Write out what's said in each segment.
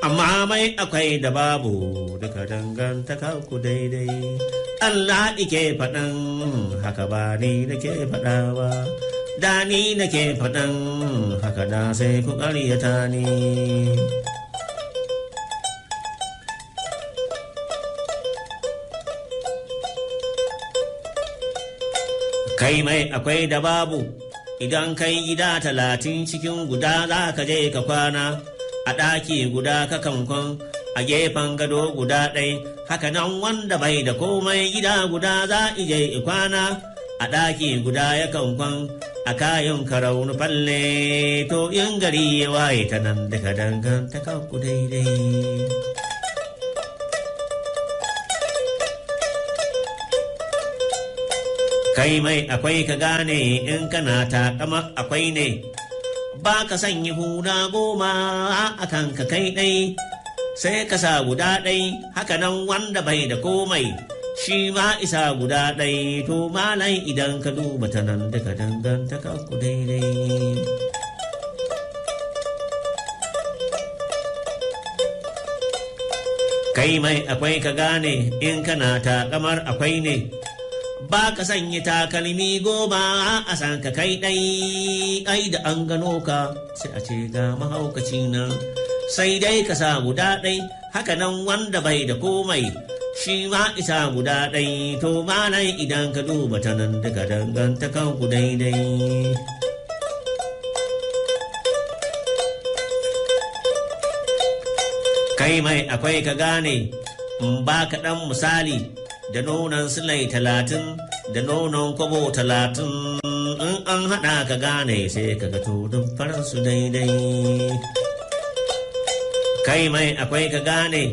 Amma mai akwai da babu duka dangantaka ku daidai. Allah ike faɗan haka ba ni nake faɗa ba, da ni nake faɗan haka da sai ku ƙaryata ni. Kai mai akwai da babu, idan kai gida 30 cikin guda za ka je ka kwana, a ɗaki guda ka kankon a gefen gado guda ɗai. Haka nan wanda bai da komai gida guda za ije kwana, a ɗaki guda ya kankon a kayan karaunu falle. To in gari ya waye ta nan daga dangantaka ku daidai. Kai mai akwai ka gane in kana takama akwai ne, ba ka sanya hula 10 a kan ka kai ɗai, sai ka sa guda ɗai. Haka nan wanda bai da komai shi ma isa guda ɗai. To malai idan ka duba ta nan daga dangantaka ku daidai. Kai mai akwai ka gane in kana takamar akwai ne, ba ka sanya takalmi 10 a san ka kai ɗai, ai da an gano ka sai a ce ga mahaukaci nan, sai dai ka sa guda ɗai. Haka nan wanda bai da komai shi ma isa guda ɗai. To malai idan ka duba ta nan daga dangantakan ku daidai. Kai mai akwai ka gane in ba ka ɗan misali da nonon silai 30 da nonon kwabo 30, in an haɗa ka gane sai ka ga tudun faransu daidai. Kai mai akwai ka gane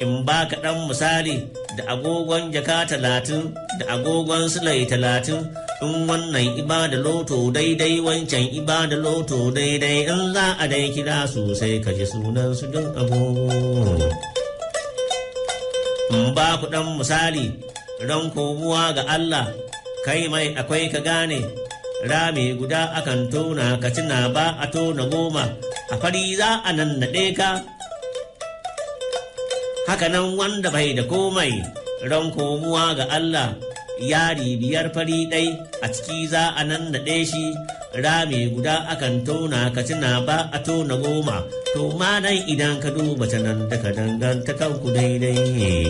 in ba ka ɗan misali da agogon jaka 30 da agogon silai 30, in wannan iba da loto daidai wancan iba da loto daidai, in za a dai kira su sai ka ji sunan su don agogo. In ba ku ɗan misali ran komuwa ga Allah, kai mai akwai ka gane rami guda akan tona ka tuna ba a tona 10, a fari za a nannaɗe ka. Haka nan wanda bai da komai ran komuwa ga Allah, yari 5 fari ɗai a ciki za a nannaɗe shi, rami guda akan tona ka tuna ba a tona 10. To ma dai idan ka duba ta nan daga dangantakan ku daidai.